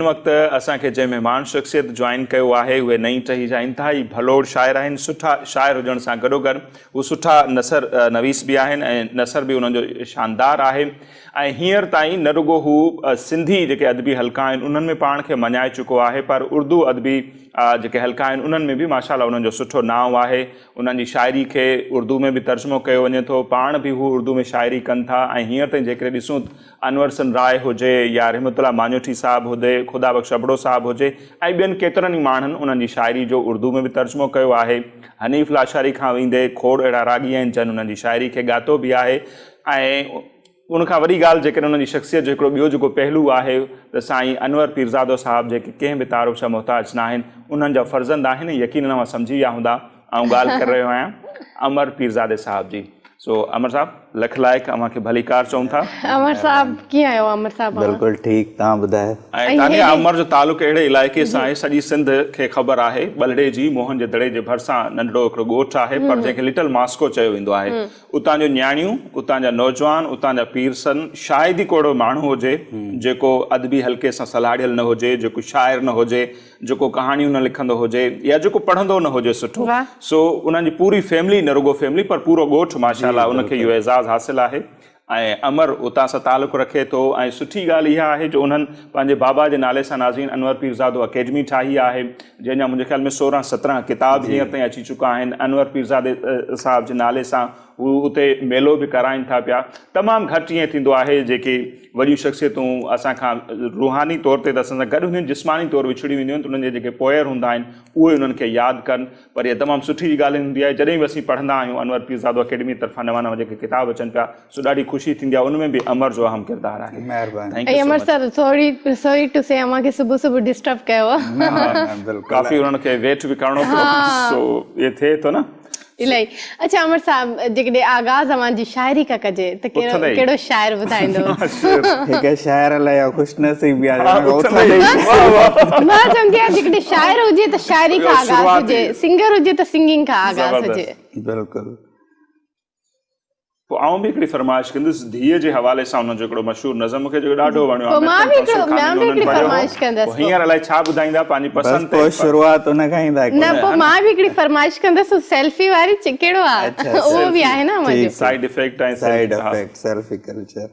هن وقت اسان کي جنهن مهمان شخصيت جوائن ڪيو آهي اهي نئين ٽهي جا انتهائي ڀلوڙ شاعر آهن. سٺا شاعر هجڻ سان گڏوگڏ هو سٺا نثر نويس به آهن ۽ نثر به انهن جو شاندار آهي ۽ هينئر تائين نه رڳو هو سنڌي جيڪي ادبي حلقا آهن انهن ۾ پاڻ کي مڃائي چڪو آهي پر اردو ادبي جيڪي حلقا آهن انهن ۾ به ماشاء الله انهن جو سٺو نانء آهي. انهن جي شاعري کي اردو ۾ به ترجمو ڪيو وڃي ٿو. پاڻ به هو اردو ۾ شاعري ڪن ٿا ۽ هينئر تائين جيڪڏهن ڏسون انور حسن راء هجي يا رحمت الله ماڃوٺي صاحب هجي، خدا بخش ابڙو صاحب هجي ۽ ٻين ڪيترن ئي ماڻهن انهن جي شاعري جو اردو ۾ به ترجمو ڪيو آهي. حنيف لاشاري کان ويندي کوڙ اهڙا راڳي آهن جن انهن جي شاعري کي ڳاتو به آهي ۽ ان کان وڏي ڳالهه جيڪڏهن انهن جي شخصيت جو هڪڙو ٻيو جيڪو پهلو آهي ته سائين انور پيرزادو صاحب جيڪي ڪنهن به تعارف جا محتاج ناهن انهن جا فرزند آهن ۽ يقينن اوهان سمجهي ويا هوندا آئون ڳالهه ڪري رهيو آهيان امر پيرزادي صاحب جي سو امر صاحب لک لائق اوهان کي ڀليڪار چئون ٿا. امر صاحب ڪيئن آهيو امر صاحب اوهان. بلڪل ٺيڪ توهان ٻڌايو. ۽ تانيا امر جو تعلق اهڙي علائقي سان آهي سڄي سنڌ کي خبر آهي ٻلهڙيجي موهن جي دڙي جي ڀرسان ننڍڙو هڪڙو ڳوٺ آهي پر جنهن کي لٽل ماسڪو چيو ويندو آهي اتان جو نياڻيون اتان جا نوجوان اتان جا پيرسن شايد ئي ڪو اهڙو ماڻهو هجي جيڪو ادبي حلقي سان سلهاڙيل نه هجي جيڪو شاعر نه هجي جيڪو ڪهاڻيون نه لکندو هجي يا جيڪو پڙهندو نه هجي سٺو سو انهن جي پوري فيملي نه رڳو فيملي پر پورو ڳوٺ ماشاء الله ان کي اهو اعزاز حاصل آهي ۽ امر اتان سان تعلق رکي ٿو ۽ سٺي ڳالهه اها آهي جو انهن پنهنجي بابا جي نالي سان ناظرين انور پيرزادو اڪيڊمي ٺاهي آهي جنهن جا منهنجي خيال ۾ 16 17 ڪتاب هينئر تائين اچي چڪا آهن انور پيرزادي صاحب جي نالي سان هو اتي ميلو به ڪرائين ٿا پيا تمام گهٽ ائين ٿيندو آهي جيڪي وڏيون شخصيتون اسان کان روحاني طور تي ته اسان سان گڏ هونديون آهن، جسماني طور وڇڙي وينديون آهن ته انهن جا جيڪي پوئر هوندا آهن اهي انهن کي ياد ڪن پر اها تمام سٺي ڳالهه هوندي آهي جڏهن به اسين پڙهندا آهيون انور پيرزادو اڪيڊمي طرفان نوان نوان جيڪي ڪتاب اچن پيا سو ڏاڍي خوشي ٿيندي آهي ان ۾ به امر جو اهم ڪردار آهي. مهرباني. Thank you ۽ so Amar much. Sir sorry sorry to say اوهان کي صبح صبح ڊسٽرب ڪيو. نه نه بلڪل. ڪافي انهن کي ويٽ به ڪرڻو پيو سو اهي ٿئي ٿو نه. الائي اڇا امر صاحب جيڪڏهن آغاز اوهان جي شاعري کان ڪجي ته ڪهڙو ڪهڙو شاعر ٻڌائيندو؟ هڪ شاعر لاء اها خوش نصيبي آهي جو ان کان اٿندي ئي مان چوندي آهيان جيڪڏهن شاعر هجي ته شاعري کان آغاز هجي سنگر هجي ته سنگنگ کان آغاز هجي. بلڪل. پوء آئون به هڪڙي فرمائش ڪندس، ڌيء جي حوالي سان انهن جو هڪڙو مشهور نظم مون کي جيڪو ڏاڍو وڻيو پوء آمير مان خان به هڪڙو ڪونسل مان خاني به ۾ انهن هڪڙي پڙهيو هو. فرمائش ڪندس پوء پوء. هينئر الائي ڇا ٻڌائيندا پنهنجي بس پسند تي پوء پر. شروعات ان کان ئي ٿا نه ڪيون. پوء مان به هڪڙي فرمائش ڪندس هو سيلفي واري ڪهڙو آ اڇا اهو به سيلفي آهي نه اوهان ٺيڪ جو. ٺيڪ سائيڊ افيڪٽ ۽ سائيڊ سيلفي ها. Effect selfie culture.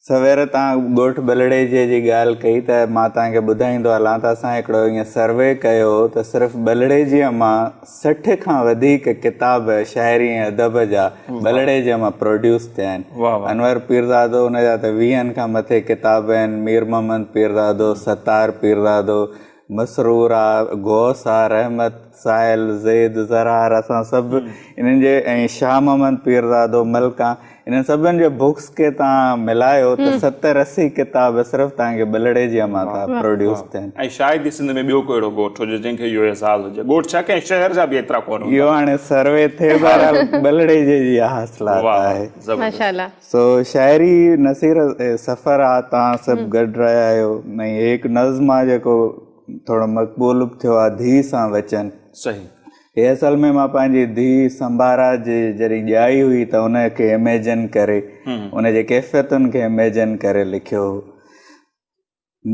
سوير توهان ڳوٺ ٻلهڙيجيء جي ڳالهه ڪئي ته مان توهان کي ٻڌائيندو هلان ته اسان هڪڙو ائين سروي ڪيو هو ته صرف ٻلهڙيجيء مان 60 کان وڌيڪ ڪتاب شاعري ۽ ادب جا ٻلهڙيجيء مان پروڊيوس ٿيا آهن. انور پيرزادو ان جا ته ويهن کان مٿي ڪتاب آهن، مير محمد پيرزادو، ستار پيرزادو، مسرور آ، غوث آ، رحمت، ساحل، زيد، زرار اسان سڀ انهن جي ۽ شاهه محمد پيرزادو، ملڪان انهن سڀن جي بڪس کي توهان ملايو ته 70 80 ڪتاب صرف توهان کي ٻلهڙيجيء مان ٿا پروڊيوس ٿين. ۽ شايد ئي سنڌ ۾ ٻيو ڪو اهڙو ڳوٺ هجي جنهن کي اهو اعزاز هجي. ڳوٺ ڇا ڪنهن شهر جا به ايترا ڪونه هوندا. اهو هاڻي سروي ٿئي بهرحال ٻلهڙيجي جي اها حاصلات واهه واهه آهي. زبردست. ماشاءالله. سو شاعري نصير سفر آ توهان سڀ گڏ رهيا آهيو ۽ هي هڪ نظم آ جيڪو ٿورو مقبول به ٿيو آ ڌيء سان وچن. صحيح. هي اصل ۾ مان پنهنجي ڌيء سمبارا جي جڏهن ڄائي هئي ته ان کي اميجن ڪري ان جي ڪيفيتن کي اميجن ڪري لکيو هو.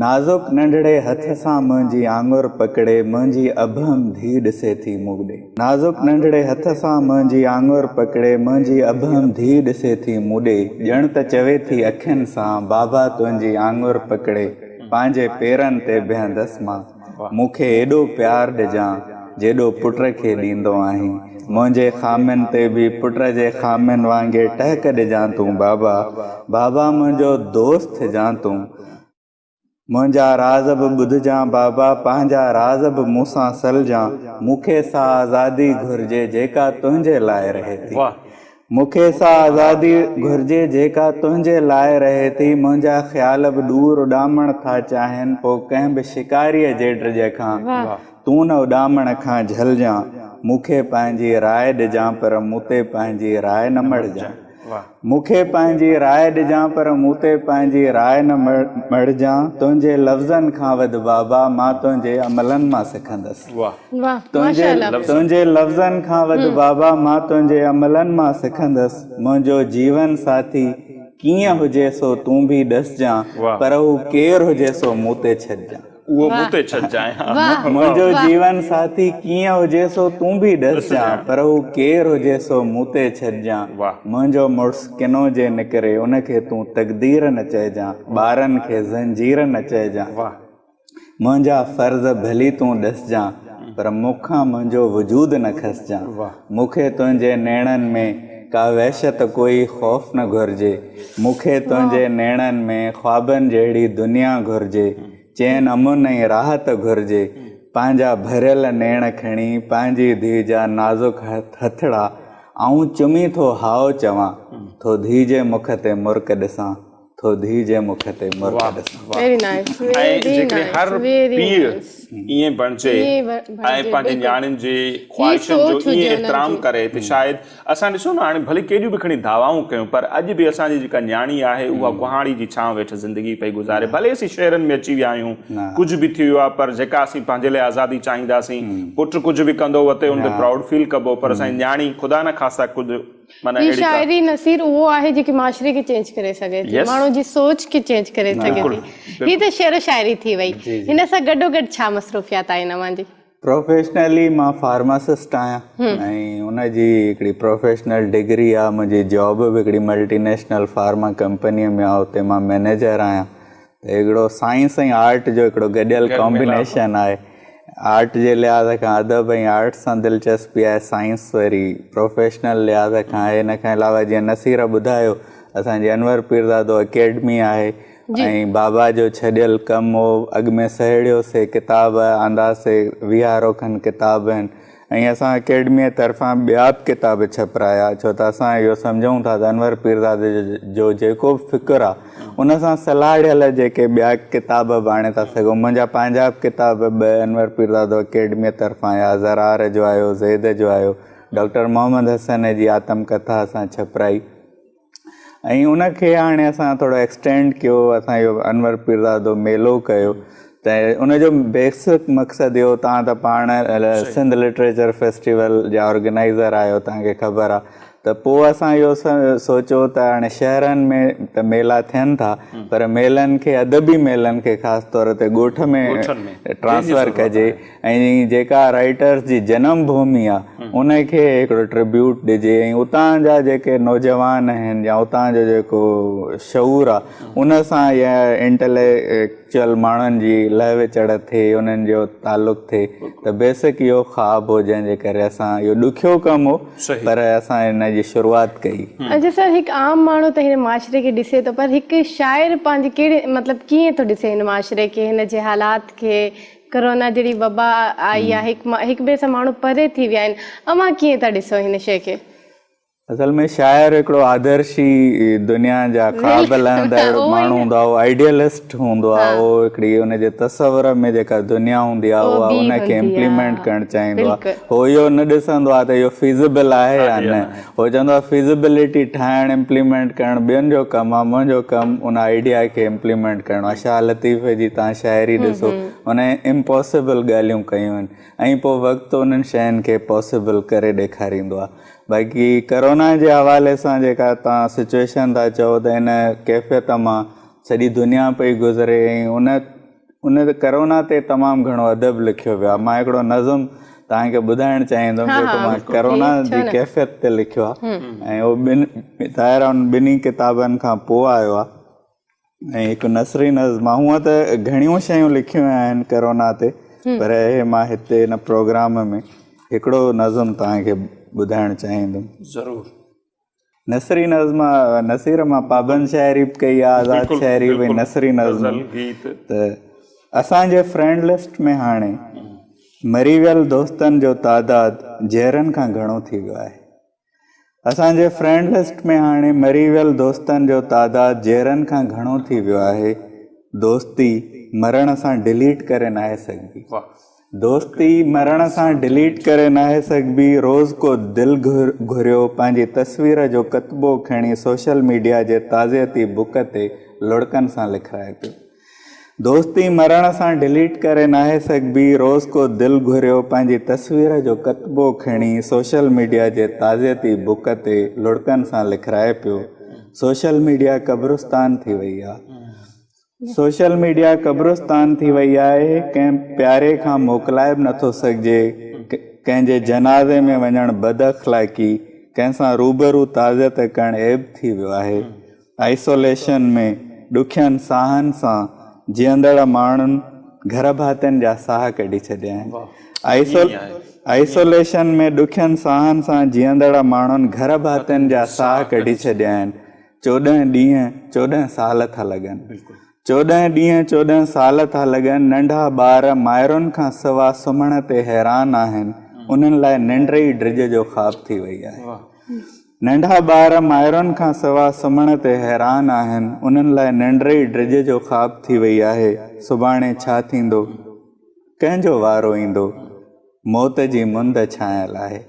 نازڪ ننڍڙي هٿ سان منهنجي آڱر پڪڙي منهنجي ابهم ڌيء ڏسي ٿي مون ڏي. نازڪ ننڍڙي هٿ سان منهنجي آڱر پڪڙي منهنجي ابهم ڌيء ڏسي ٿي مون ڏي ڄڻ ته چوي ٿي اکين سان بابا تنهنجي آڱر پڪڙي پنهنجي پيرن تي بيهندس مان مون کي ايڏو پيار ڏجان جيڏو پٽ کي ڏيندو آهين منهنجي خامين تي به پٽ جي خامين وانگي ٽهڪ ڏجان تون بابا بابا منهنجو دوست ٿجان تون. منهنجا راز به ٻڌجان بابا پنهنجا راز به مون سان سلجان مون کي سا آزادي گهرجي جيڪا تنهنجي لاء رهي ٿي مون کي سا آزادي گهرجي جيڪا تنهنجي لاء رهي ٿي منهنجا خيال به ڏور اڏامڻ ٿا چاهين پوء ڪنهن به شڪاريء جي ڊڄ کان تون نه اڏامڻ کان جهلجان مون کي پنهنجي راء ڏجان پر مون تي پنهنجي راء نه مڙهجان. مون کي پنهنجي راء ڏجان پر مون تي پنهنجي راء نه مڙهجان تنهنجي لفظن کان وڌ بابا مان تنهنجي عملن مان سکندس تنهنجي لفظن کان وڌ بابا مان تنهنجي عملن مان سکندس منهنجو جيون ساٿي ڪيئن هجي سو تون ڀي ڏسجان، پر هو ڪير هجي سو مون تي ڇڏجان. اهو مون تي ڇڏجانء. منهنجو جيون ساٿي ڪيئن هجي سو تون ڀي ڏسجان، پر هو ڪير هجي سو مون تي ڇڏجان. منهنجو مڙس ڪنو جي نڪري ان کي تون تقدير نه چئجان، ٻارن کي زنجير نه چئجان. منهنجا فرض ڀلي تون ڏسجان، پر مون کان منهنجو وجود نه کسجان. مون کي تنهنجي نيڻن ۾ ڪا وحشت ڪوئي خوف نه گهرجي. مون کي تنهنجي نيڻن ۾ خوابن جهڙي دنيا گهرجي. چين امن ۽ راحت گهرجي. پنهنجا ڀريل نيڻ کڻي پنهنجي ڌيء جا نازڪ هٿڙا آئون چمي ٿو هاء چوان، ٿو ڌيء جي مک تي مرڪ ڏسان. ٿو ڌيء جي مک تي مرڪ ڏسان. ويري نائيس ۽ ويري جيڪڏهن نائيس هر ويري پيء نائيس ائين بڻجي ائين ۽ بڻجي پنهنجي بلڪل نياڻين جي هي خواهشن جو سوچ ائين هجي انهن احترام جي. ڪري ته شايد اسان ڏسو نه هاڻي ڀلي ڪيڏيون به کڻي دعوائون ڪيون پر اڄ به اسان جي جيڪا نياڻي آهي اها ڪهاڙي جي ڇانو هيٺ زندگي پئي گذاري ڀلي اسين شهرن ۾ اچي ويا آهيون ڪجهه به ٿي ويو آهي پر جيڪا اسين پنهنجي لاء آزادي چاهينداسين پٽ ڪجهه به ڪندو وتي ان تي پرائوڊ فيل ڪبو پر اسان جي نياڻي خدا نخواسته ڪجهه معنيٰ هي اهڙي ڪا. شاعري نصير اهو آهي جيڪي معاشري کي چينج ڪري سگهي ٿي ماڻهو جي سوچ کي چينج ڪري سگهي ٿي هي ته شعر و شاعري ٿي وئي هن سان گڏو گڏ ڇا مصروفيات آهن اوهان جي؟ پروفيشنلي مان فارماسسٽ آهيان ۽ ان جي هڪڙي پروفيشنل ڊگري آهي منهنجي جاب به هڪڙي ملٽي نيشنل فارما ڪمپني ۾ آهي اتي مان مئنيجر آهيان ته هڪڙو سائنس ۽ آرٽ جو هڪڙو گڏيل ڪامبينيشن آهي. آرٽ جي لحاظ کان ادب ۽ آرٽ سان دلچسپي آهي، سائنس وري پروفيشنل لحاظ کان آهي. ان کان علاوه جيئن نصير ٻڌايو اسان جي انور پيرزادو اڪيڊمي آهي ۽ بابا جو ڇڏيل ڪم هو اڳ ۾ سهيڙيو سي ڪتاب آندا سي ويهارو کن ڪتاب آهن ۽ اسان اڪيڊميء طرفان ٻيا به ڪتاب ڇپرايا، ڇو ته اسان اهو سمجهون ٿا ته انور پيرزادي جو جيڪو به فڪر آ، ان سان سلهاڙيل جيڪي ٻيا ڪتاب به آڻي ٿا سگهون. منهنجا پنهنجا به ڪتاب ٻه انور پيرزادو اڪيڊميء طرفان آيا، زرار جو آيو، زيد جو آيو، ڊاڪٽر محمد حسن جي آتم ڪٿا اسان ڇپرائي. ۽ ان کي هاڻي اسان ٿورو ايڪسٽينڊ ڪيو اسان اهو انور پيرزادو ميلو ڪيو ته ان جو بيسڪ مقصد اهو تان ته پاڻ سنڌ لٽريچر فيسٽيول جا آرگنائزر آهيو تان کي خبر آ ته پوء اسان اهو سوچيو ته هاڻي شهرن ۾ ته ميلا ٿين ٿا پر ميلن کي ادبي ميلن کي خاص طور تي ڳوٺ ۾ ٽرانسفر ڪجي ۽ جيڪا رائيٽرس جي جنم ڀومي آ ان کي هڪڙو ٽربيوٽ ڏجي ۽ اتان جا جيڪي نوجوان آهن يا اتان جو جيڪو شعور آ ان سان يا انٽليڪچوئل ماڻهن جي لهه وچڙ ٿئي انهن جو تعلق ٿئي ته بيسڪ اهو خواب هو جنهن جي ڪري اسان اهو ڏکيو ڪم هو پر اسان ان جي شروعات ڪئي. اچا سر هڪ عام ماڻهو ته هن معاشري کي ڏسي ٿو پر هڪ شاعر پنهنجي ڪهڙي مطلب ڪيئن ٿو ڏسي هن معاشري کي هن جي حالات کي ڪرونا جهڙي وبا آئي آهي هڪ ٻئي سان ماڻهو پري ٿي ويا آهن اوهان ڪيئن ٿا ڏسو هن شيء کي؟ اصل ۾ شاعر هڪڙو آدرشي دنيا جا خواب لهندڙ ماڻهو هوندو آهي اهو آئيڊيلسٽ هوندو آهي اهو هڪڙي ان جي تصور ۾ جيڪا دنيا هوندي آهي اها ان کي امپليمينٽ ڪرڻ چاهيندو آهي هو اهو نه ڏسندو آهي ته اهو فيزيبل آهي يا نه هو چوندو آهي فيزيبلٽي ٺاهڻ امپليمينٽ ڪرڻ ٻين جو ڪم آهي منهنجو ڪم ان آئيڊيا کي امپليمينٽ ڪرڻو آهي شاهه لطيف جي توهان شاعري ڏسو ان امپاسيبل ڳالهيون ڪيون آهن ۽ پوء وقت انهن شين کي پاسيبل ڪري ڏيکاريندو آهي باقي ڪرونا جي حوالي سان جيڪا توهان سچويشن ٿا چئو ته ان ڪيفيت مان سڄي دنيا پئي گذري ۽ ان ان ڪرونا تي تمام گهڻو ادب لکيو ويو آهي. مان هڪڙو نظم توهان کي ٻڌائڻ چاهيندم جيڪو مان ڪرونا جي ڪيفيت تي لکيو آهي ۽ اهو ٻن ظاهر آهي ان ٻنهي ڪتابن کان پوء آيو آهي ۽ هڪ نثري نظم آهي. هونء ته گهڻيون شيون لکيون آهن ڪرونا تي پر اهي مان هتي هن پروگرام ۾ هڪڙو نظم توهان کي ٻڌائڻ چاهيندم. ضرور. نثري نظم نصير مان پابند شاعري به ڪئي آ آزاد شاعري به نثري نظم ته اسان جي فرينڊ لسٽ ۾ هاڻي مري ويل دوستن جو تعداد جيئرن کان گهڻو ٿي ويو آهي اسان جي فرينڊ لسٽ ۾ هاڻي مري ويل دوستن جو تعداد جيئرن کان گهڻو ٿي ويو آهي دوستي مرڻ سان ڊليٽ ڪري ناهي سگهبي دوستي مرڻ سان ڊليٽ ڪري ناهي سگهبي، روز ڪو دل گهريو پنهنجي تصوير جو ڪتبو کڻي سوشل ميڊيا جي تعزيتي بڪ تي لڙڪن سان لکرائي پيو. دوستي مرڻ سان ڊليٽ ڪري ناهي سگهبي، روز ڪو دل گهريو پنهنجي تصوير جو ڪتبو کڻي سوشل ميڊيا جي تعزيتي بڪ تي لڙڪن سان لکرائي پيو. سوشل ميڊيا قبرستان ٿي وئي آ. سوشل ميڊيا قبرستان ٿي وئي آهي، ڪنهن پياري کان موڪلائي به نٿو سگهجي، ڪنهن جي جنازي ۾ وڃڻ بد اخلاقي، ڪنهن سان روبرو تعزيت ڪرڻ عيب ٿي ويو آهي. آئسوليشن ۾ ڏکين ساهن سان جيئندڙ ماڻهن گهر ڀاتين جا ساهه ڪڍي ڇڏيا آهن. آئسوليشن ۾ ڏکين ساهن سان جيئندڙ ماڻهن گهر ڀاتين جا ساهه ڪڍي ڇڏيا آهن. 14 ڏينهن 14 سال ٿا لڳن. 14 ڏينهن 14 سال ٿا لڳن. ننڍا ٻار مائرن کان سوا سمهڻ تي حيران آهن. انهن لاء ننڊ ئي ڊڄ جو خواب ٿي وئي آهي. ننڍا ٻار مائرن کان سوا سمهڻ تي حيران آهن. انهن لاء ننڊ ئي ڊڄ جو خواب ٿي وئي آهي. سڀاڻي ڇا ٿيندو؟ ڪنهن جو وارو ايندو؟ موت جي مند ڇانيل آهي.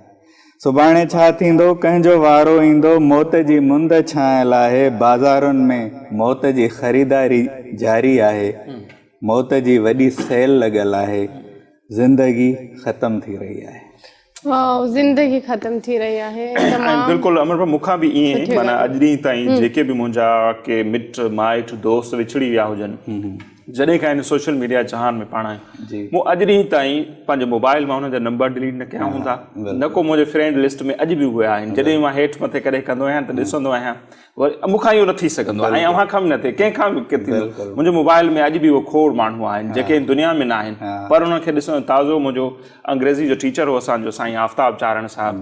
سڀاڻي ڇا ٿيندو، ڪنهن جو وارو ايندو، موت جي مند ڇانيل آهي، بازارن ۾ موت جي خريداري جاري آهي، موت جي وڏي سيل لڳل آهي، زندگي ختم ٿي رهي آهي. واو زندگي ختم ٿي رهي آهي ۽ تمام بلڪل امر ڀاء مون کان به ائين سٺي معنيٰ ڳالهه اڄ ڏينهن تائين جيڪي به منهنجا ڪي مٽ مائٽ دوست وڇڙي ويا هجن جڏهن کان هن سوشل ميڊيا جهان ۾ پاڻ آيو مون اڄ ڏينهن تائين پنهنجي موبائل مان انهن جا نمبر ڊليٽ نه ڪيا هوندا نه ڪو منهنجي فرينڊ لسٽ ۾ اڄ به اهي آهن جڏهن مان هيٺ مٿي ڪڏهن ڪندو آهيان ته ڏسندو آهيان وري مون کان اهو نه ٿي سگهندو آهي ۽ اوهان کان به نه ٿئي ڪنهن کان به ٿيندو منهنجي موبائل ۾ اڄ به اهي کوڙ ماڻهو آهن جيڪي هن دنيا ۾ نه آهن پر انهن کي ڏسندو تازو منهنجو انگريزي جو ٽيچر هو اسان جو سائين آفتاب چارڻ صاحب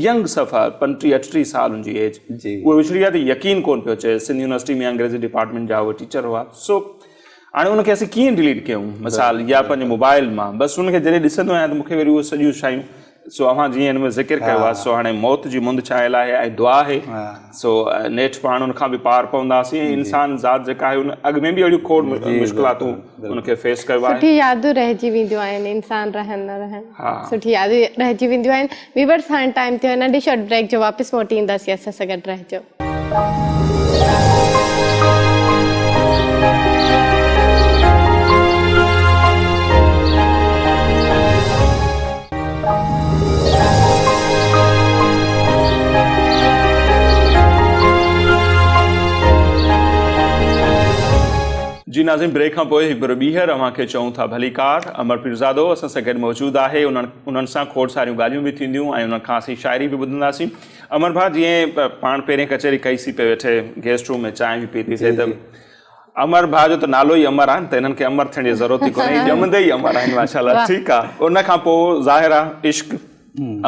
ينگ صفا 35 38 سال ان جي ايج اهي وڇڙي ويا ته يقين ڪون پيو اچي سنڌ يونيورسٽي ۾ انگريزي ڊپارٽمينٽ جا اهي ٽيچر هئا سو هاڻي ان کي اسين ڪيئن ڊليٽ ڪيون مثال يا پنهنجي موبائل مان بس ان کي جڏهن ڏسندو آهيان ته مون کي وري اهي سڄيون شيون سو اوهان جيئن هن ۾ ذڪر ڪيو آهي سو هاڻي موت جي مند ڇانيل آهي ۽ دعا آهي سو نيٺ پاڻ ان کان به پار پونداسين ۽ انسان ذات جيڪا آهي ان اڳ ۾ به اهڙيون کوڙ مشڪلاتون ان کي فيس ڪيو آهي. سٺي يادون رهجي وينديون آهن انسان رهن نه رهن سٺي يادون رهجي وينديون آهن ويورس هاڻي ٽائيم ٿيو آهي ننڍي شارٽ بريڪ جو واپس موٽي اينداسين اسان سان گڏ رهجو. جي ناظرين بريڪ کان پوء هڪ ڀيرو ٻيهر اوهان کي چئون ٿا ڀليڪار امر پيرزادو اسان سان گڏ موجود آهي انهن انهن سان کوڙ ساريون ڳالهيون به ٿينديون ۽ انهن کان اسين شاعري به ٻڌنداسين امر ڀاء جيئن پاڻ پهرين ڪچهري ڪئي سي پئي ويٺي گيسٽ روم ۾ چانهه به پيتي سي ته امر ڀاء جو ته نالو ئي امر آهي ته انهن کي امر ٿيڻ جي ضرورت ئي ڪونهي ڄمندي ئي امر آهن ماشاءالله ٺيڪ آهي ان کان پوء ظاهر آهي عشق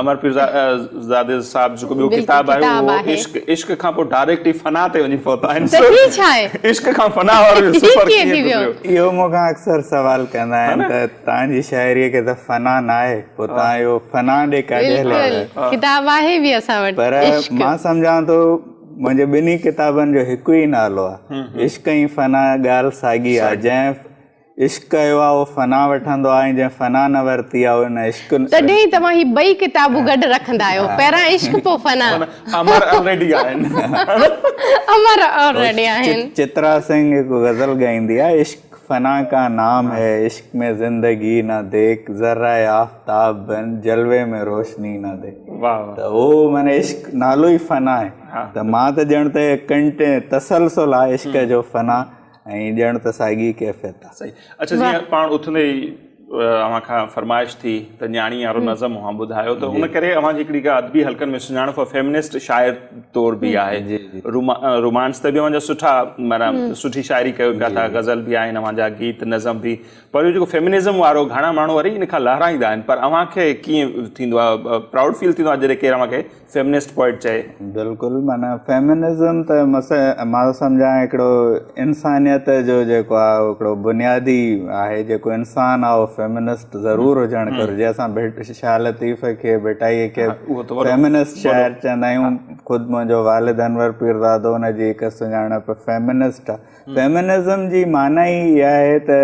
امر پيرزادي صاحب جيڪو ٻيو ڪتاب آهي اهو عشق عشق کان پوء ڊائريڪٽ ئي فنا تي وڃي پهتا آهن ته هي ڇا آهي عشق کان فنا وارو اهو سفر ڪيئن گذريو؟ اهو مون کان اڪثر سوال ڪندا آهن ته توهان جي شاعريء کي ته فنا ناهي پوء توهان اهو فنا ڏي ڪاڏي هليا ويا؟ ڪتاب آهي به اسان وٽ پر مان سمجهان ٿو منهنجي ٻنهي ڪتابن جو هڪ ئي نالو آهي. عشق ۽ فنا ڳالهه ساڳي آهي. جنهن عشق ڪيو آهي اهو فنا وٺندو آهي ۽ جنهن فنا نه ورتي آهي ان عشق. تڏهن ئي توهان هي ٻئي ڪتابون گڏ رکندا آهيو. پهريان عشق پوء فنا. امر آلريڊي آهن. امر آلريڊي آهن. چترا سنگهه هڪ غزل ڳائيندي آهي عشق فنا ڪا نام هي عشق ۾ زندگي نه ديک ذره آفتاب بن جلوي ۾ روشني نه the ته اهو معني عشق نالو ئي فنا آهي ته مان ته ڄڻ ته ڪنٽ تسلسل آهي عشق جو فنا ۽ ڄڻ ته ساڳي ڪيفيت آهي. صحيح اڇا جيئن پاڻ اٿندي ئي اوهان کان فرمائش ٿي ته نياڻي وارو نظم اوهان ٻڌايو ته ان ڪري اوهان جي هڪڙي ڪا ادبي حلقن ۾ سڃاڻپ فيمنسٽ شاعر طور به آهي رومانس ته به اوهان جا سٺا معنيٰ سٺي شاعري ڪيو پيا ٿا غزل به آهن اوهان جا گيت نظم به پر اهو جيڪو فيمنزم وارو گهڻا ماڻهو وري ان کان لهرائيندا آهن پر اوهان کي ڪيئن ٿيندو آهي پرائوڊ فيل ٿيندو آهي جڏهن ڪير اوهان کي فيمنسٽ پوئٽ چئي. بلڪل معنيٰ فيمنزم ته مان ٿو سمجهان هڪڙو انسانيت جو جيڪو آهي اهو هڪڙو بنيادي آهي جيڪو انسان آهي اهو فيمنسٽ ضرور هجڻ گهرجي اسان شاهه لطيف کي ڀٽائي کي فيمنسٽ شاعر چوندا آهيون خود منهنجو والد انور پيرزادو ان جي هڪ سڃاڻپ فيمنسٽ آهي فيمنزم جي معنيٰ ئي اها آهي ته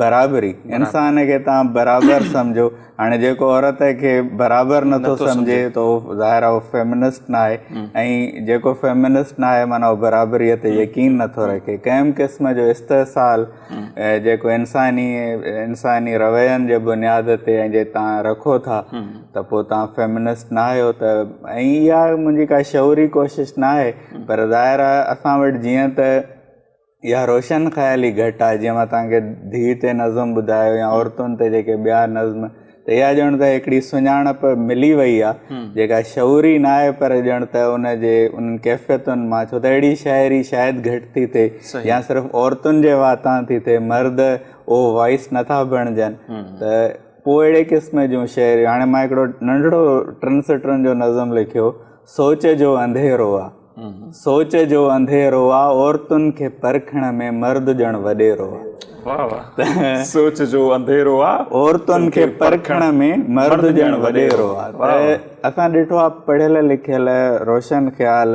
برابري، انسان کي توهان برابر سمجهو. هاڻي جيڪو عورت کي برابر نٿو سمجهي ته اهو ظاهر آهي اهو فيمنسٽ ناهي ۽ جيڪو فيمنسٽ ناهي معنيٰ اهو برابريء تي يقين نٿو رکي. ڪنهن به قسم جو استحصال جيڪو انساني انساني روين جي بنياد تي ۽ جي توهان رکو ٿا ته پوء توهان فيمنسٽ ناهيو ته ۽ اها منهنجي ڪا شعوري ڪوشش ناهي پر ظاهر آهي اسان وٽ جيئن ته اها روشن خيالي گهٽ آهي جيئن مان توهان کي ڌيء تي نظم ٻڌايو يا عورتن تي جيڪي ٻيا نظم ته اها ڄڻ ته هڪڙي سڃاڻپ ملي وئي آهي جيڪا شعوري نه آهي پر ڄڻ ته ان جي انهن ڪيفيتن مان ڇو ته اهڙي شاعري شايد گهٽ ٿي ٿئي يا صرف عورتن جي واتان ٿي ٿئي مرد اهو وائس نٿا بڻجن ته پوء اهڙي قسم جون شاعريون هاڻي مان هڪڙو ننڍڙو ٽن سٽرن جو نظم لکيو سوچ جو انڌيرو آ. سوچ جو انڌيرو آ عورتن کي پرکڻ ۾ مرد ڄڻ وڏيرو آ. واه واه سوچ جو انڌيرو آ عورتن کي پرکڻ ۾ مرد ڄڻ وڏيرو آ. ته اسان ڏٺو آ پڙهيل لکيل روشن خيال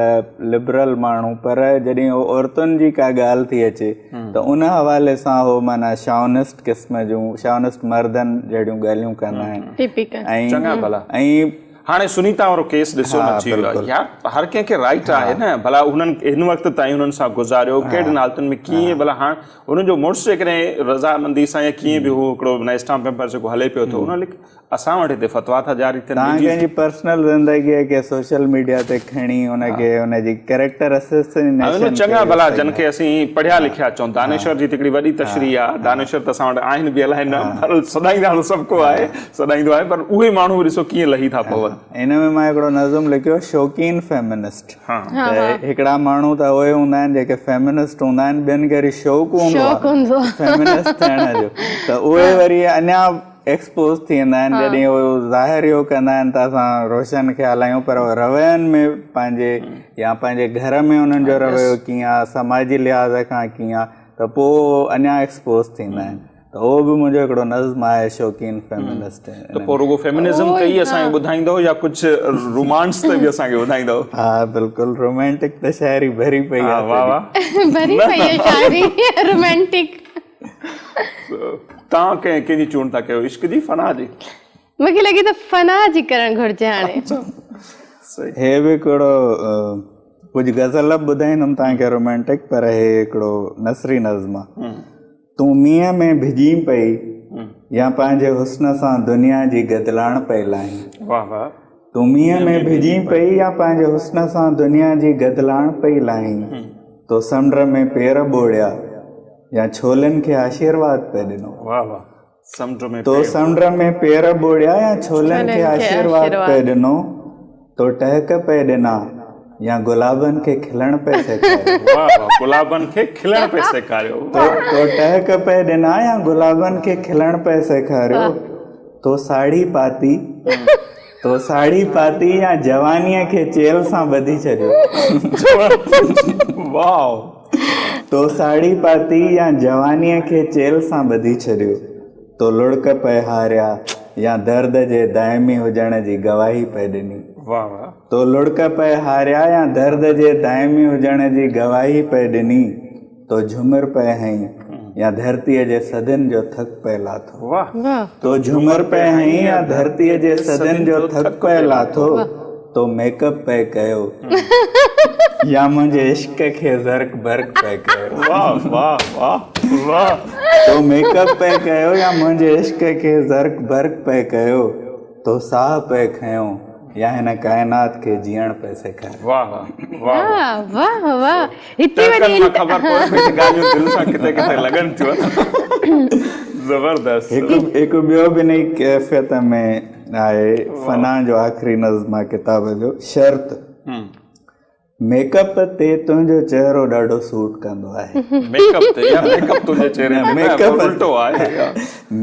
لبرل ماڻهو پر جڏهن هو عورتن جي ڪا ڳالهه ٿي اچي ته ان حوالي سان هو معنيٰ شاونسٽ قسم جون شاونسٽ مردن جهڙيون ڳالهيون ڪندا آهن ٽپيڪل چڱا ڀلا ۽ هاڻي سنيتا وارو ڪيس ڏسو نه ٿي ويو آهي يار هر ڪنهن کي رائيٽ آهي نه ڀلا هنن هن وقت تائين هنن سان گذاريو ڪهڙين حالتن ۾ ڪيئن ڀلا هاڻ هنن جو مڙس جيڪڏهن رضامندي سان يا ڪيئن به هو هڪڙو نه اسٽامپ پيپر جيڪو هلي پيو ته ان لک اسان وٽ هتي فتوا ٿا جاري ٿين توهان ڪنهن جي پرسنل زندگي کي سوشل ميڊيا تي کڻي ان کي ان جي ڪريڪٽر اسيسينيشن چڱا ڀلا جن کي اسين پڙهيا لکيا چئون دانشور جي هڪڙي وڏي تشريح آهي دانشور ته اسان وٽ آهن به الائي نه پر سڏائيندا ته سڀ ڪو آهي سڏائيندو آهي پر اهي ماڻهو به ڏسو ڪيئن لهي ٿا پون. ان ۾ مان هڪڙو نظم لکيو شوقين فيمنسٽ ته هڪڙا ماڻهو ته اهي هوندا آهن جيڪي فيمنسٽ هوندا آهن ٻين کي وري شوق هوندو آهي فيمنسٽ ٿيڻ جو ته اهي وري اڃا ايڪسپوز ٿي ويندا آهن جڏهن اهي ظاهر اهو ڪندا آهن ته اسان روشن خيال آهيون پر روين ۾ پنهنجي يا پنهنجي گهر ۾ انهن جو رويو ڪيئن آهي سماجي لحاظ کان ڪيئن آهي ته پوء اڃا ايڪسپوز ٿيندا آهن ته اهو به منهنجو هڪڙو نظم آهي شوقين فيمنسٽ. ته پوء رڳو فيمنزم تي ئي اسان کي ٻڌائيندؤ يا ڪجهه رومانس تي به اسان کي ٻڌائيندؤ؟ ها بلڪل رومانٽڪ ته شاعري ڀري پئي آهي. واه واه ڀري پئي آهي شاعري رومانٽڪ. توهان ڪنهن ڪنهن جي چونڊ ٿا ڪيو عشق جي فنا جي؟ مون کي لڳي ٿو فنا جي ڪرڻ گهرجي هاڻي. هي به هڪڙو ڪجهه غزل به ٻڌائيندم توهان کي رومانٽڪ پر هي هڪڙو نثري نظم آهي. تون مينهن ۾ ڀڄين پئي يا پنهنجي حسن سان دنيا جي گدلاڻ پئي لاهين. واه واه. تون مينهن ۾ ڀڄين پئي يا پنهنجي حسن سان دنيا جي گدلاڻ پئي لاهين. تو سمنڊ ۾ پير ٻوڙيا يا ڇولين کي آشيرواد پئي ڏنو. واه واه. سمنڊ ۾ تو سمنڊ ۾ پير ٻوڙيا يا ڇولن کي آشيرواد پئي ڏنو. تو ٽهڪ پئي ڏنا يا گلابن کي کلڻ پئي سيکاريو. واه واه گلابن کي کلڻ پئي سيکاريو. تو ٽهڪ پئي ڏنا يا گلابن کي کلڻ پئي سيکاريو. تو ساڙهي پاتي تو ساڙهي پاتي يا جوانيء کي چيلهه سان ٻڌي ڇڏيو. واه. تو ساڙهي پاتي يا جوانيء کي چيلهه سان ٻڌي ڇڏيو. تو لڙڪ پئي هاريا يا درد جي دائمي هجڻ جي گواهي پئي ڏني. واه واه. تو لڙڪ پئي هاريا يا درد جي دائمي هجڻ جي گواهي پئي ڏني. تو جهمر پئي هنئي يا ڌرتيء جي صدين جو ٿڪ پئي لاٿو. واه. تو جهمر پئي هنئي يا ڌرتيء جي صدين جو ٿڪ پئي لاٿو. تو ميڪ اپ پئي ڪيو يا منهنجي عشق کي زرق برق پئي ڪيو. واه واه واه واه. تو ميڪ اپ پئي ڪيو يا منهنجي عشق کي زرق برق پئي ڪيو. تو ساهه پئي کنيو يا هن ڪائنات کي جيئڻ پئي سيکاريو. واه واه واه واه واه هتي وري مان خبر پوي پئي ته ڳالهيون دل سان ڪٿي ڪٿي لڳن ٿيون. زبردست. هڪ ٻيو به انهي ڪيفيت ۾ آهي فنا جو آخري نظم آهي ڪتاب جو شرط ميڪ اپ تي تنهنجو چهرو ڏاڍو سوٽ ڪندو آهي. ميڪ اپ تي يا ميڪ اپ تنهنجي چهري تي ميڪ اپ الٽو آهي.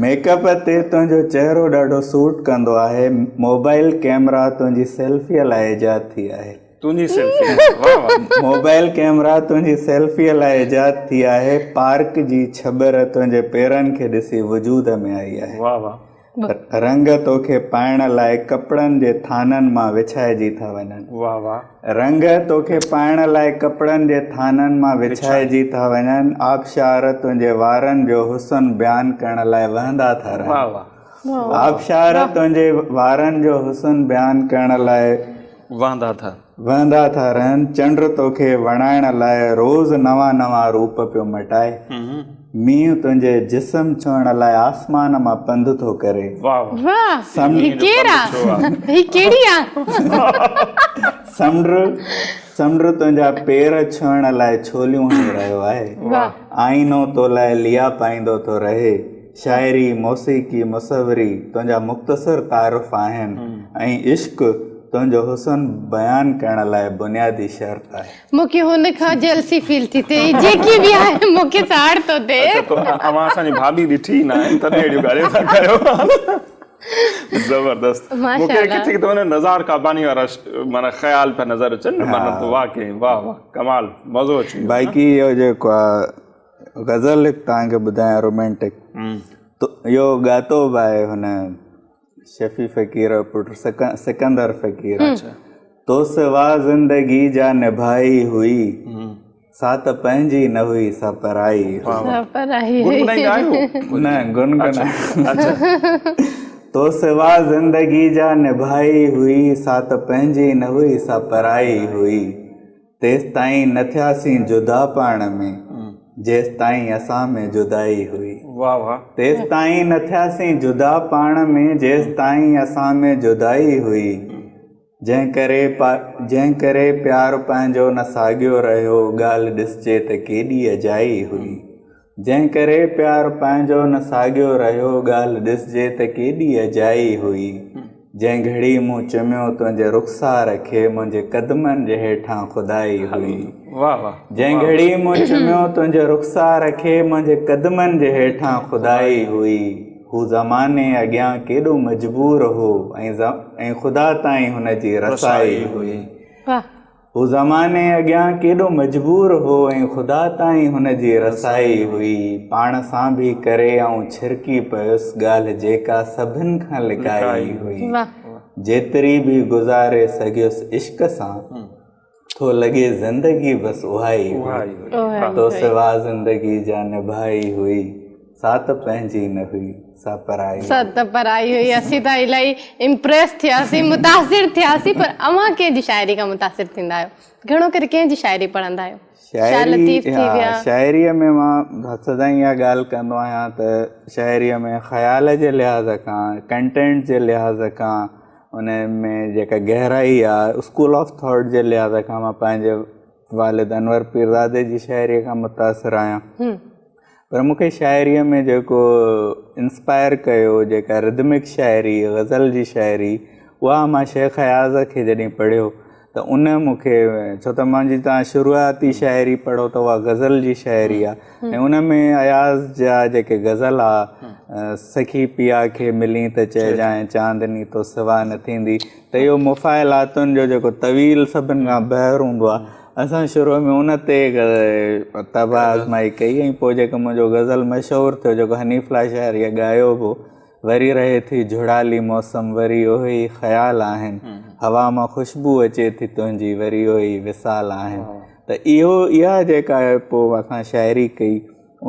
ميڪ اپ تي تنهنجو چهرو ڏاڍو سوٽ ڪندو آهي. موبائل ڪيمرا تنهنجي سيلفيء لاء ايجاد ٿي آهي. تنهنجي سيلفي واه واه. موبائل ڪيمرا تنهنجي سيلفيء لاء ايجاد ٿي آهي. پارڪ جي ڇٻر تنهنجي پيرن کي ڏسي وجود ۾ آئي آهي. واه واه. رنگ توکي پائڻ لاء ڪپڙن جي ٿانن مان وڇائجي ٿا وڃن. واه واه. رنگ توکي پائڻ لاء ڪپڙن جي ٿانن مان وڇائجي ٿا وڃن. آبشار تنهنجي وارن جو حسن بيان ڪرڻ لاء وهندا ٿا رهن. واه واه. آبشار تنهنجي وارن جو حسن بيان ڪرڻ لاء. وهندا ٿا. وهندا ٿا رهن. چنڊ توکي وڻائڻ لاء روز نوان نوان روپ پيو مٽائي. مينهن تنهنجي جسم ڇهڻ لاء آسمان مان پنڌ ٿو ڪري. واه واه. واه هي ڪير آ هي ڪهڙي آ. سمنڊ سمنڊ تنهنجا پير ڇهڻ لاء ڇوليون هڻي رهيو آهي. آئينو تو لاء ليئا پائيندو ٿو رهي. شاعري، موسيقي، مصوري تنهنجا مختصر تعارف آهن ۽ عشق تنهنجو حسن بيان ڪرڻ لاء بنيادي شرط آهي. مون کي هن کان جيلسي فيل ٿي ٿئي جيڪي به آهي مون کي ساڙ ٿو ٿئي. اڇا تو اوهان اسان جي ڀاڀي ڏٺي ئي ناهي تڏهن اهڙيون ڳالهيون ٿا ڪيو. زبردست مون کي ڪٿي ڪٿي ان نزار قاباني وارا معنيٰ خيال پيا نظر اچن معنيٰ ته واقعي واه واه ڪمال مزو اچي ويو. باقي اهو جيڪو آ غزل هڪ توهان کي ٻڌايان رومانٽڪ اهو ڳاتو به آهي هن شفيع فقير جو پٽ سڪندر فقير تو سوا زندگي جا نڀائي هئي سا ته پنهنجي نه هئي سا پرائي هئي. گنگنائيندا آهيو؟ نه گنگنا تو سوا زندگي جا نڀائي هئي سا ته پنهنجي نه هئي سا پرائي هئي. تيستائين نه ٿياسين جدا پاڻ ۾، جيستائين اسان ۾ جدائي هئي. واه واه. تيستائين نه ٿياسين جدا پاڻ ۾، جيستائين اسان ۾ جدائي هئي. جنهن ڪري جنهن ڪري پيار پنهنجو نه ساڳيو رهيو، ڳالهه ڏسجي ته ڪيڏي اجائي هئي. جنهن ڪري پيار پنهنجو نه ساڳيو رهيو ڳالهه ڏسجي ته ڪيڏي اجائي هئي جنهن گهڙي مون چميو تنهنجي رخسار کي منهنجي قدمن جي هيٺان خدائي هئي جنهن گهڙي مون چميو تنهنجي رخسار کي منهنجي قدمن جي هيٺان خدائي هئي هو زماني اڳيان ڪيڏو مجبور هو ۽ خدا تائين هن جي رسائي هئي. هو زماني اڳيان ڪيڏو مجبور هو ۽ خدا تائين هن جي رسائي هئي. پاڻ سان به ڪري آئون ڇرڪي پيس، ڳالهه جيڪا سڀن کان لڪائي هئي. جيتري به گذاري سگهيس عشق سان، ٿو لڳي زندگي بس اهائي هئي. تو سوا زندگي جا نڀائي هئي. سا ته پنهنجي نه هئي، سا پرائي هئي. سا ته پرائي هئي. اسين ته الائي امپريس ٿياسين، متاثر ٿياسين، پر اوهان ڪنهن جي شاعري کان متاثر ٿيندا آهيو؟ گهڻو ڪري ڪنهن جي شاعري پڙهندا آهيو؟ شاهه لطيف ٿي ويا. شاعريء ۾ مان سدائين اها ڳالهه ڪندو آهيان ته شاعريء ۾ خيال جي لحاظ کان، ڪنٽينٽ جي لحاظ کان، ان ۾ جيڪا گهرائي آهي، اسڪول آف ٿاٽ جي لحاظ کان مان پنهنجي والد انور پيرزادي جي شاعريء کان متاثر آهيان. پر مون کي شاعريء ۾ جيڪو انسپائر ڪيو، جيڪا رڌمڪ شاعري، غزل جي شاعري، اها مان شيخ اياز کي جڏهن پڙهيو ته ان مون کي، ڇو ته منهنجي توهان شروعاتي شاعري پڙهو ته اها غزل جي شاعري آهي ۽ ان ۾ اياز جا جيڪي غزل آ، سخي پيا کي ملين ته چئجانء چاندني تو سوا نه ٿيندي، ته اهو مفاعلاتن جو جيڪو طويل سڀن کان بحر هوندو آهي، اسان شروع ۾ ان تي طبع آزمائي ڪئي ۽ پوء جيڪو منهنجو غزل مشهور ٿيو جيڪو حنيف لاشاريء ڳايو به وري رهي ٿي جهڙالي موسم وري اهي ئي خيال آهن هوا مان خوشبو اچي ٿي تنهنجي وري اهي ئي وصال آهن ته اهو اها جيڪا پوء اسان شاعري ڪئي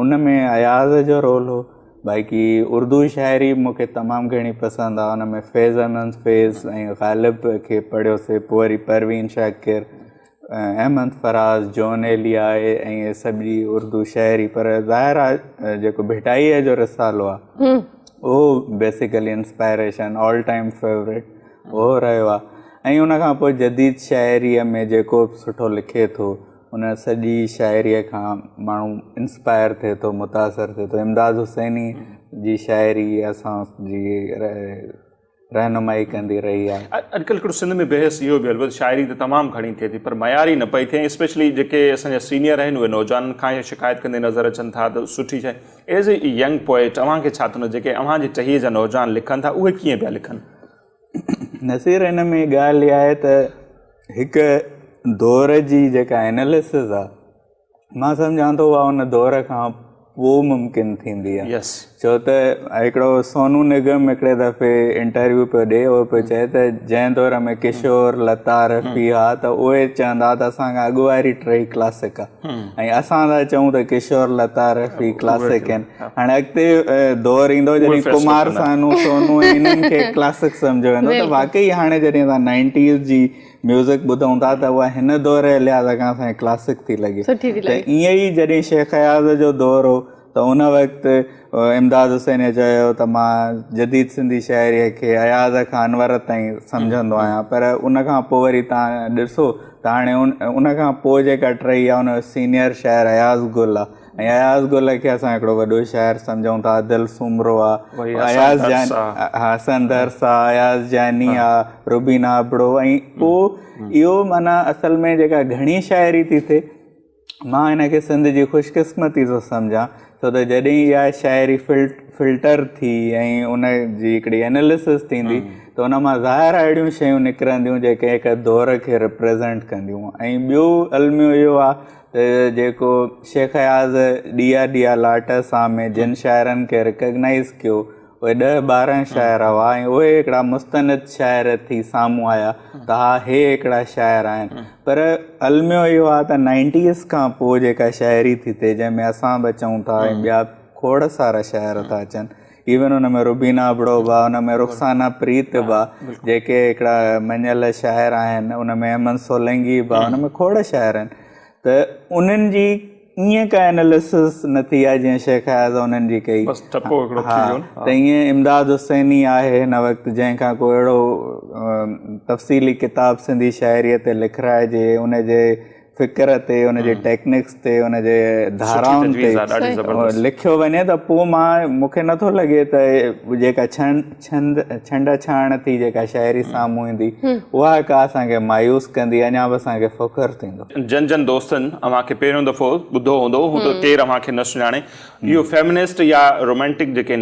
ان ۾ اياز جو رول هو باقي اردو شاعري مون کي تمام گهڻي پسند آهي ان ۾ فيض احمد فيض ۽ غالب کي پڙهيوسي پوء وري پروين شاڪر احمد فراز جون ايليا ۽ اهي سڄي اردو شاعري پر ظاهر آهي جيڪو ڀٽائيء جو رسالو آهي اهو basically inspiration all time favourite اهو رهيو آهي ۽ ان کان پوء جديد شاعريء ۾ جيڪو به سٺو لکي ٿو ان سڄي شاعريء کان ماڻهو انسپائر ٿئي ٿو، متاثر ٿئي ٿو. امداد حسيني جي شاعري اسان جي رهنمائي ڪندي رهي آهي. اڄڪلهه هڪڙو سنڌ ۾ بحث اهو به هلي پيو ته شاعري ته تمام گهڻي ٿئي ٿي پر معياري نه پئي ٿئي ۽ اسپيشلي جيڪي اسان جا سينيئر آهن اهي نوجوانن کان اها شڪايت ڪندي نظر اچن ٿا ته سٺي شاعري ايز اي ينگ پوئٽ اوهان کي ڇا ٿو جيڪي اوهان جي ٽهيء جا نوجوان لکن ٿا اهي ڪيئن پيا لکن؟ نصير هن ۾ ڳالهه اها آهي ته هڪ دور جي جيڪا ايناليسز آهي مان سمجهان ٿو اها ان دور کان پوء ممڪن ٿيندي آهي يس. ڇو ته هڪڙو سونو نگم هڪڙي دفعي انٽرويو پيو ڏي اهو پيو چئي ته جنهن دور ۾ ڪشور لتا رفيع ها ته اهي چوندا ته اسان کان اڳ واري ٽئي ڪلاسڪ آ ۽ اسان ٿا چئون ته ڪشور لتا رفيع ڪلاسڪ آهن. هاڻي اڳتي دور ايندو جڏهن ڪمار سانو سونو ۽ انهن کي ڪلاسڪ سمجهيو ويندو ته واقعي هاڻي جڏهن اسان نائنٽيز جي ميوزڪ ٻڌون ٿا ته اها هن دور جي لحاظ کان اسان کي ڪلاسڪ ٿي لڳي ته ائين ئي جڏهن شيخ اياز جو دور هو ته ان وقت امداد حسينيء چيو ته مان جديد سنڌي شاعريء کي اياز کان انور تائين سمجهندو آهيان پر ان کان پوء وري توهان ڏسو ته هاڻي ان کان پوء جيڪا ٽهي آهي ان جو سينيئر شاعر اياز گل آهي ۽ اياز گل کي اسان هڪڙو وڏو شاعر سمجهون ٿا ادل سومرو آهي اياز جاني حسن درس آهي اياز جاني آهي روبينا ابڙو ۽ پوء اهو معنيٰ اصل ۾ جيڪا گهڻي شاعري ٿي ٿئي مان ان کي سنڌ جي خوش قسمتي ٿو سمجهان ڇو ته جڏهن اها شاعري فلٽر ٿي ۽ ان جي هڪڙي اناليسس ٿيندي ته ان مان ظاهر اهڙيون شيون نڪرنديون جيڪي هڪ دور کي ريپريزنٽ ڪنديون ۽ ٻيو الميو اهو آهي ته جيڪو شيخ اياز ڏيئا ڏيئا لاٽ سان ۾ جن شاعرن کي ريڪگنائز ڪيو اهي ڏهه ٻارنهن شاعر هئا ۽ اهي هڪڙا مستند شاعر ٿي سامهون آيا ته ها هي هڪڙا شاعر آهن پر الميو اهو آهي ته نائنٽيز کان پوء جيڪا شاعري ٿي ٿئي جنهن ۾ اسان به اچون ٿا ۽ ٻيا کوڙ سارا شاعر ٿا اچن ايون ان ۾ روبينا ابڙو به آهي ان ۾ رخسانه پريت به آهي جيڪي هڪڙا مڃيل شاعر آهن ان ۾ احمد سولنگي به آهي ان ۾ کوڙ شاعر آهن ته انهن جي ائين ڪا اناليسس نه ٿي آهي جيئن شيخ اياز انهن جي ڪئي. بس ٺپو هڪڙو ٿي ويو نه. ته ائين امداد حسيني آهي هن وقت جنهن کان ڪو اهڙو تفصيلي ڪتاب سنڌي شاعريء تي لکرائجي ان جي فڪر تي ان جي ٽيڪنڪس تي ان جي ڌارائن تي لکيو وڃي ته پوء مان مون کي نٿو لڳي ته جيڪا ڇنڊ ڇاڻ ٿي جيڪا شاعري سامهون ايندي اها ڪا اسان کي مايوس ڪندي اڃا به اسان کي فخر ٿيندو. جن جن دوستن اوهان کي پهريون دفعو ٻڌو هوندو هو ته ڪير اوهان کي نه سڃاڻي. اهو فيمنسٽ يا رومانٽڪ جيڪي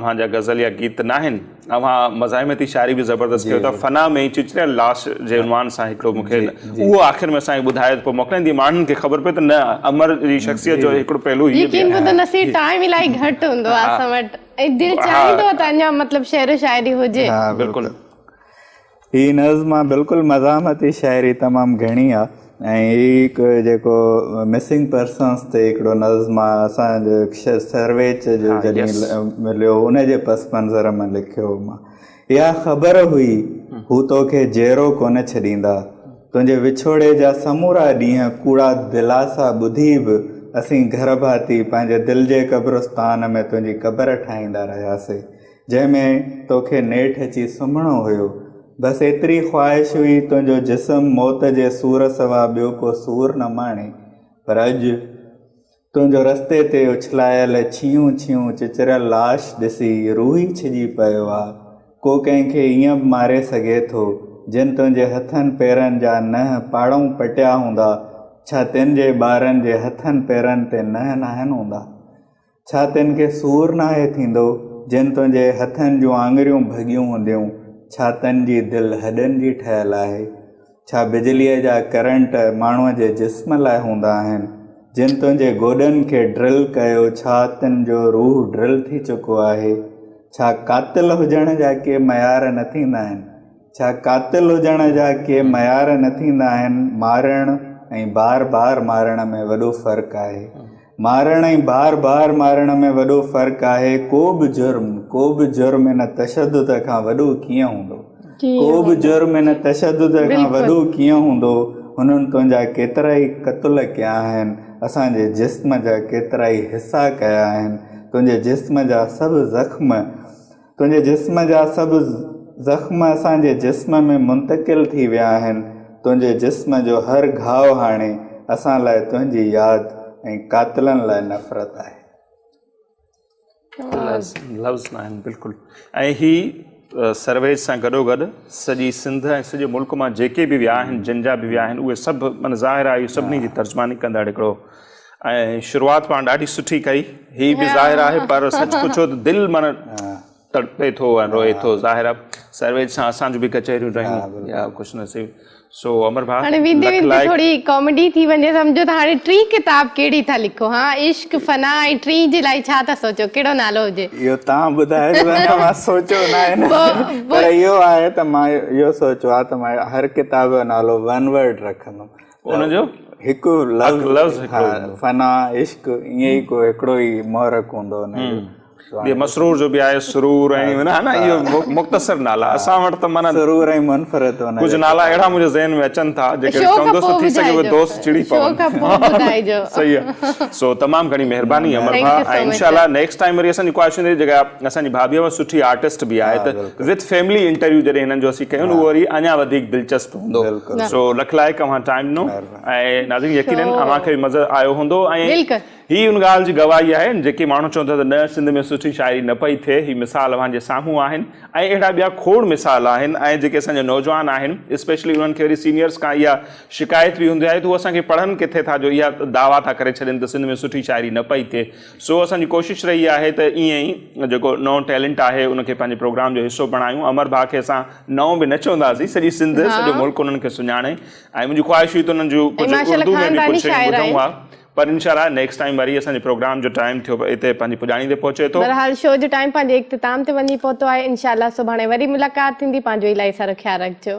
اوهان جا غزل يا گيت ناهن. اوهان مزاحمتي شاعري به زبردست ڪيو ٿا. فنا ۾ چچريل لاش جي عنوان سان هڪڙو مون کي اهو آخر ۾ اسان کي ٻڌايو ته پوء موڪلائين جيئن ماڻهن کي خبر پئي ته نه امر جي شخصيت جو هڪڙو پهلو هي به يقين ٻڌو نصير ٽائيم الاهي گهٽ هوندو آهي اسان وٽ ۽ دل چاهيندو آهي ته اڃا مطلب شعر و شاعري هجي. بلڪل. هي نظم آ بلڪل مزاحمتي شاعري تمام گهڻي آ ۽ هي هڪ جيڪو مسنگ پرسنس تي هڪڙو نظم آ اسان جو سرويچ جو جڏهن مليو ان جي پس منظر ۾ لکيو هو مان. اها خبر هئي هو توکي جيئرو ڪونه ڇڏيندا. تنهنجي وڇوڙي جا سمورا ڏينهن ڪوڙا دلاسا ٻڌي به اسين گهر ڀاتي پنهنجي دل جي قبرستان ۾ تنهنجي قبر ٺاهيندا رهياسي. جنهن ۾ توکي نيٺ اچي سمهڻو هيو. بس ايتري خواهش هئي تنهنجو جسم موت جي سور سوا ٻيو ڪو سور نه ماڻي. پر اڄ تنهنجو رستي تي اڇلايل ڇيهون ڇيهون چچريل لاش ڏسي روح ئي ڇڄي پيو آ. ڪو ڪنهن کي ائين به ماري سگهي ٿو، جن تنهنجي هٿن پيرن جا ننهن پاڙئون پٽيا هوندا، ڇا تن جي ٻارن جي هٿن پيرن تي ننهن ناهن هوندا؟ ڇا تن کي سور ناهي ٿيندو، جن تنهنجي هٿن جون آڱريون ڀڳيون هونديون؟ ڇا تن جي دل هڏن جي ٺهيل آهي؟ ڇا بجليء جا ڪرنٽ ماڻهوء جي جسم لاء هوندا آهن؟ جن تنهنجي گوڏن کي ڊرل ڪيو، ڇا تن جو روح ڊرل ٿي چڪو آهي؟ ڇا قاتل هجڻ جا ڪي معيار نه ٿيندا آهن؟ ڇا قاتل هجڻ جا ڪي معيار نه ٿيندا آهن؟ مارڻ ۽ بار بار مارڻ ۾ وڏو فرق آهي. مارڻ ۽ بار بار مارڻ ۾ وڏو فرق آهي، ڪو به جرم، ڪو به جرم ان تشدد کان وڏو ڪيئن هوندو؟ ڪو به جرم ان تشدد کان وڏو ڪيئن هوندو؟ هنن تنهنجا ڪيترائي قتل ڪيا آهن، اسان جي جسم جا ڪيترائي حصا ڪيا آهن، تنهنجي جسم جا سڀ زخم، تنهنجي جسم جا سڀ زخم اسان جي جسم ۾ منتقل ٿي ويا آهن. تنهنجي جسم جو هر گهاء هاڻي اسان لاء تنهنجي ياد ۽ قاتلن لاء نفرت آهي. لفظ ناهن بلڪل ۽ هي سرويچ سان گڏوگڏ سڄي سنڌ ۽ سڄي ملڪ مان جيڪي به ويا آهن جن جا به ويا آهن اهي سڀ معنيٰ ظاهر آهي اهو سڀني جي ترجماني ڪندڙ هڪڙو ۽ شروعات پاڻ ڏاڍي سٺي ڪئي هي به ظاهر آهي پر سچ پڇو ته دل معنيٰ تڙپي ٿو ۽ روئي ٿو ظاهر آهي. سرويچ سان اسان جون به ڪچهريون رهيون يا خوش نصيب سو امر ڀاء هاڻي ويندي ويندي ٿوري ڪاميڊي ٿي وڃي سمجهو ته هاڻي ٽين ڪتاب ڪهڙي ٿا لکو ها عشق فنا ۽ ٽين جي لاء ڇا ٿا سوچو ڪهڙو نالو هجي. اهو توهان ٻڌايو اڃا مان سوچيو ناهي نه پر اهو آهي ته مان اهو سوچيو آهي ته مان هر ڪتاب جو نالو ون ورڊ رکندم ان جو هڪ لفظ فنا عشق ائين ئي ڪو هڪڙو ئي محرڪ هوندو ان جو. جي مسرور جو به آهي سرور ۽ نه نه اهو مختصر نالا اسان وٽ ته معنيٰ سرور ۽ منفرد ان ڪجهه نالا اهڙا منهنجي ذهن ۾ اچن ٿا جيڪي چوندس ته ٿي سگهي اهي دوست چڙي پون صحيح آهي سو تمام گهڻي مهرباني امر ڀاء ۽ انشاء الله نيڪسٽ ٽائيم وري اسان جي خواهش هوندي جيڪا اسان جي ڀاڀي اها سٺي آرٽسٽ به آهي ته وٿ فيملي انٽرويو جڏهن هنن جو اسين ڪيون اهو وري اڃا وڌيڪ دلچسپ هوندو سو لک لائق اوهان ٽائيم ڏنو ۽ ناظرين يقينن اوهان کي به مزو آيو هوندو ۽ هي ان ڳالهه جي گواهي آهي جيڪي ماڻهو چون ٿا ته نه سنڌ ۾ سٺي شاعري نه پئي ٿئي هي مثال اوهان جي سامهون آهن ۽ اهڙا ٻيا کوڙ مثال آهن ۽ جيڪي اسان جا نوجوان آهن اسپيشلي انهن کي وري سينيئرس کان اها شڪايت به هوندي آهي ته هو اسان کي پڙهن ڪٿي ٿا جو اها دعويٰ ٿا ڪري ڇڏين ته سنڌ ۾ سٺي شاعري نه پئي ٿئي سو اسان جي ڪوشش رهي آهي ته ائين ئي جيڪو نئون ٽيلنٽ آهي ان کي پنهنجي پروگرام جو حصو بڻايون امر ڀاء کي اسان نئون به نه چونداسين سڄي سنڌ سڄو ملڪ انهن کي سڃاڻي ۽ منهنجي خواهش هئي ته انهن جون ڪجهه اردو ۾ به ڪجهه شيون ٻڌون ها پر انشاء الله نيڪسٽ ٽائيم وري اسان جي پروگرام جو ٽائيم ٿيو اتي پنهنجي پڄاڻي تي پهچي ٿو. بھرحال شو جو ٽائيم پنهنجي اختتام تي وڃي پهتو آهي انشاء الله سڀاڻي وري ملاقات ٿيندي پنهنجو الاهي سارو خيال رکجو.